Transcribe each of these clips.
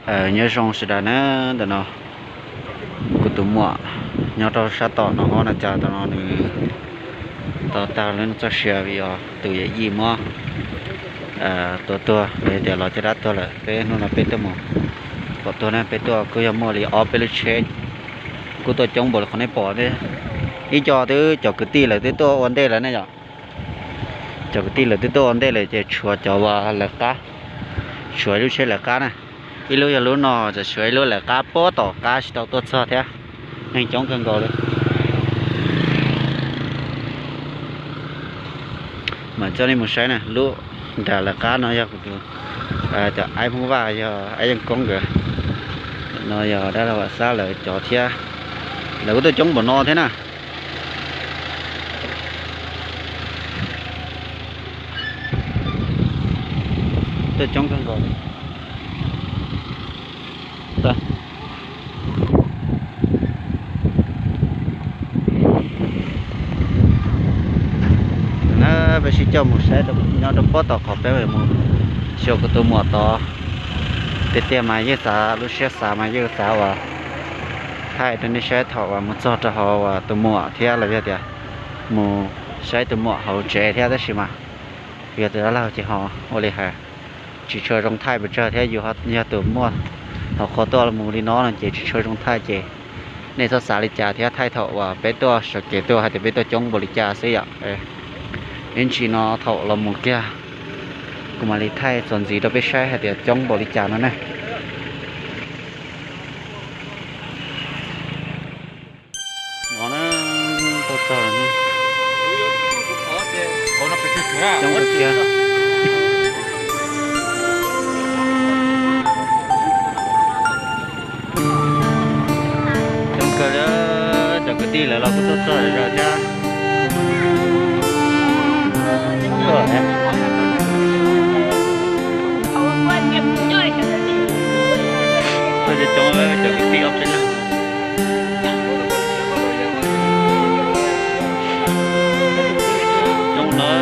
Nyob zoo sawv daws na, ntawm no kuv tus muam nyob rau sab tom no ho no cas ntawm no nws tau tag lub neej txoj sia vim yog tus yawm yij muab tua tuag los yog tias los caj dab tuag lawm. Peb hnub no peb tuaj mus pom tuag na, peb tuaj kuj yog muaj li ob peb lub tsheb kuj tuaj coob npaum li qhov nej pom ne. Ib co twb cov kwv tij lawv twb tuaj ua ntej lawm ne yom. Cov kwv tij lawv twb tuaj ua ntej lawm ces tshuav cov uas lawv qab, tshuav ib lub tsheb lawv qab na. Ib lub yog lub no, tshuav ib lub lawv qab puag tom qab tsis tau tuaj txog thiab. Neeg coob kawg nkaus li. Mam coj nej mus saib na, lub nram lawv qab no yog kuv tus, cov aib Hmoob Vaj yog aib Yeej Koob nkawd, no yog dab laug Vam Xab lawv cov thiab. Lawv kuj tuaj coob npaum no thiab na. Tuaj coob kawg nkaus li. Na, peb sib coj mus saib nyob rau puag tom qhov peb mus xyuas kuv tus muam tod. Tiag tiag mas yeej xav, lub siab xav mas yeej xav uas thaij rau nej saib thaum uas mus txog rau hauv uas tus muam thiab los yog tias mus saib tus muam hauv tsev thiab, tab sis mas yog tus dab laug ces ho ua li hais tsis tshua zoo thaij pes tsawg thiab, yus yog tus muaj hauv qhua tuaj mus li no no ces tsis tshua zoo thaij ces nej txhob xav li cas thiab, thaij thaum uas peb tuaj sawv kev tuaj hais tias peb tuaj coob npaum li cas xwb yom. Ib ntsis no thaum los mus kiag kuv mam li thaij txuas ntxiv rau peb saib hais tias coob npaum li cas no ne. No na, tau txog lawm. Coob kawg kiag. Coob kawg li, cov kwv tij lawv los kuj tuaj txog zom zaws thiab. Tuaj coob coob, cov kwv tij ob peb leeg. Coob lawm.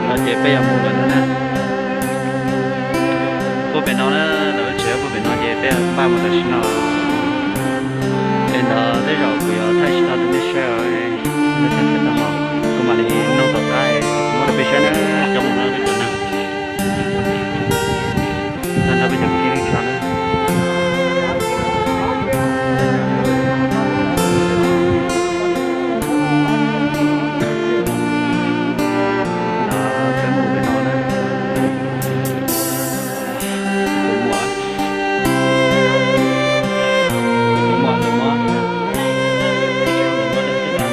No ces peb yuav mus lawm na. Puag pem no na, lawv lub tsev puag pem no ces peb npaj mus tam sim no. Li ntawd tej zaum kuv yuav thaij tsis tau rau nej saib os. Kuv mam li nug tom qab muab rau peb saib na, coob lawm peb cov neeg. Tag nrho peb cov kwv tij neej tsa na. Peb mus pem no na. Tus muam, tus muam, tus muam, tus muam dab tsi na?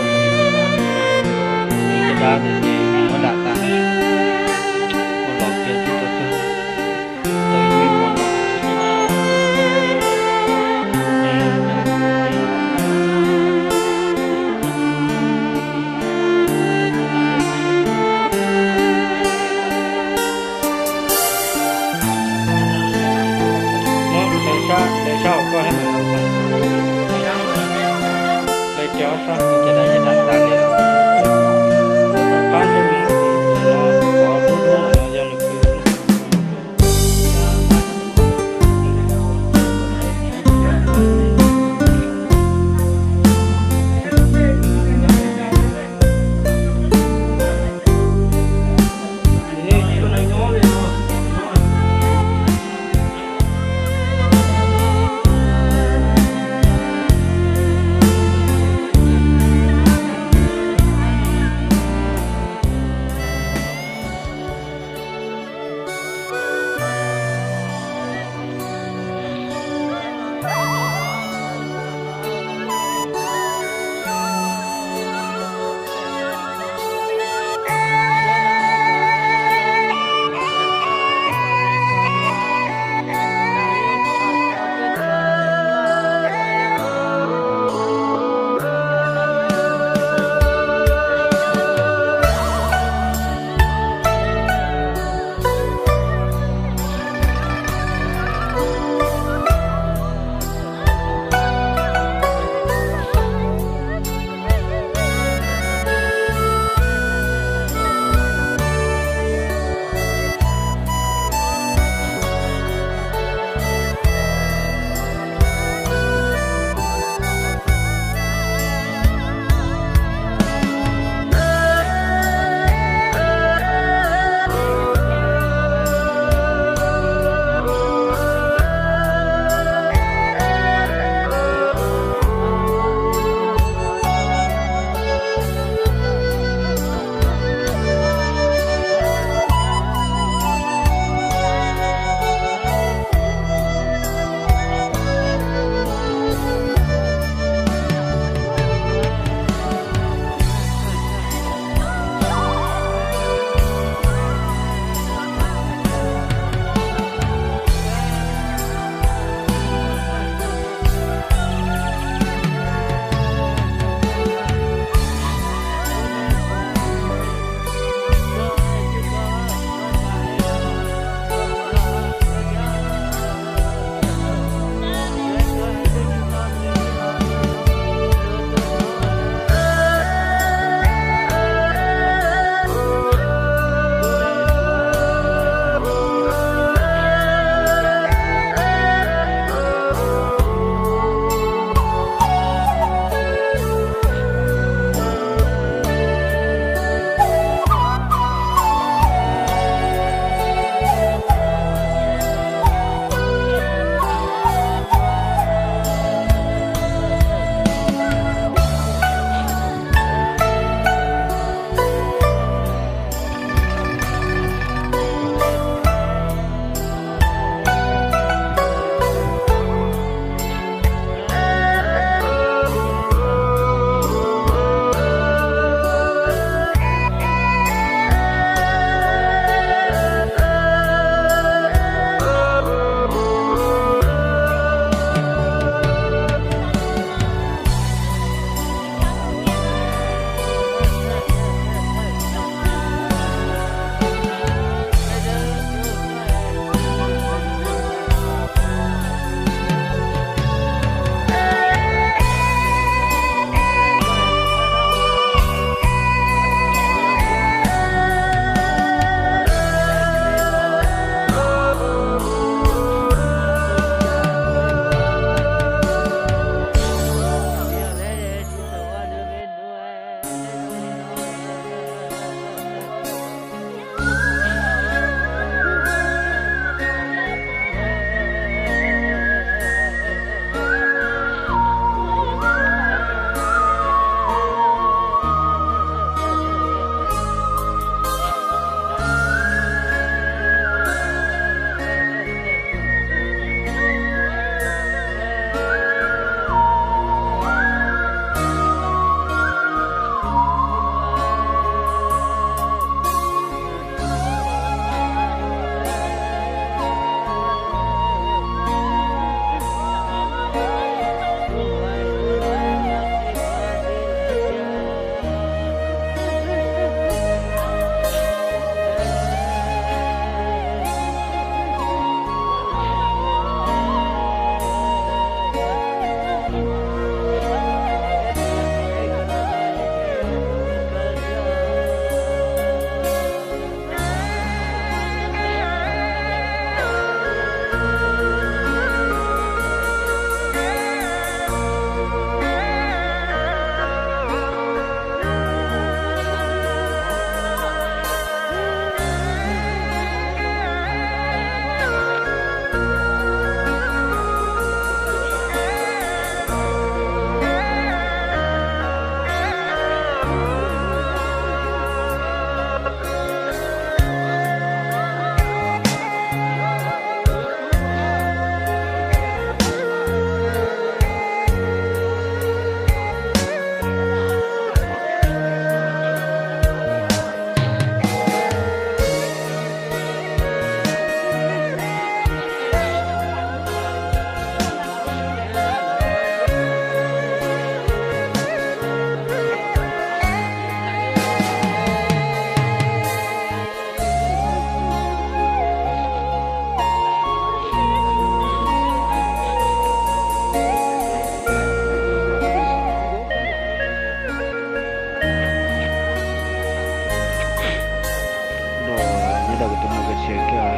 Kuv tus muam kuv tsev kiag,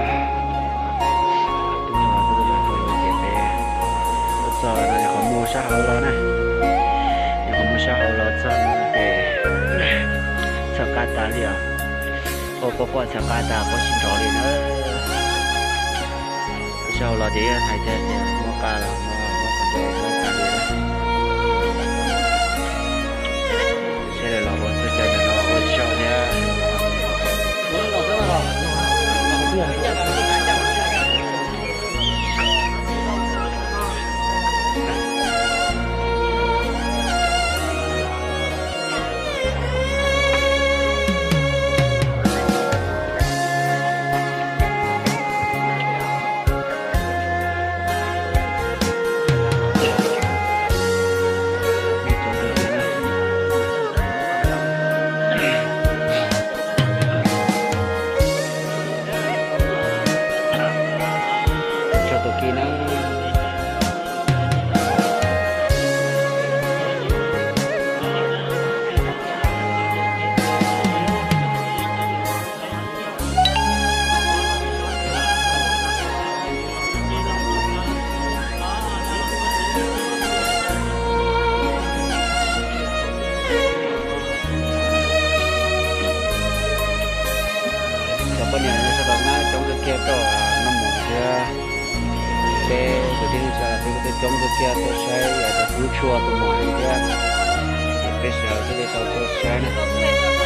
tus muam tus tus tus ces peb tuaj txog no nyuam qhuav mus sab hauv los na, nyuam qhuav mus sab hauv los txog no ces txhawm qab tas li os. Quaj quaj quaj txhawm qab tas quaj tsis nrov li na. Sab hauv los ces hais tias muab qab los muab muab qhov ncauj muab qab li. Seb lawv los ua txoj cai ntawm no ua tsis tau thiab. Tso tus kis na. Cov poj niam sawv daws na, coob kawg kiag tuaj noj mov thiab. Peb kwv tij neej tsa peb kuj tuaj coob kawg kiag tuaj saib yog tus hlub tshua tus muam heev thiab. Ces peb sawv daws thiaj li tau tuaj saib na.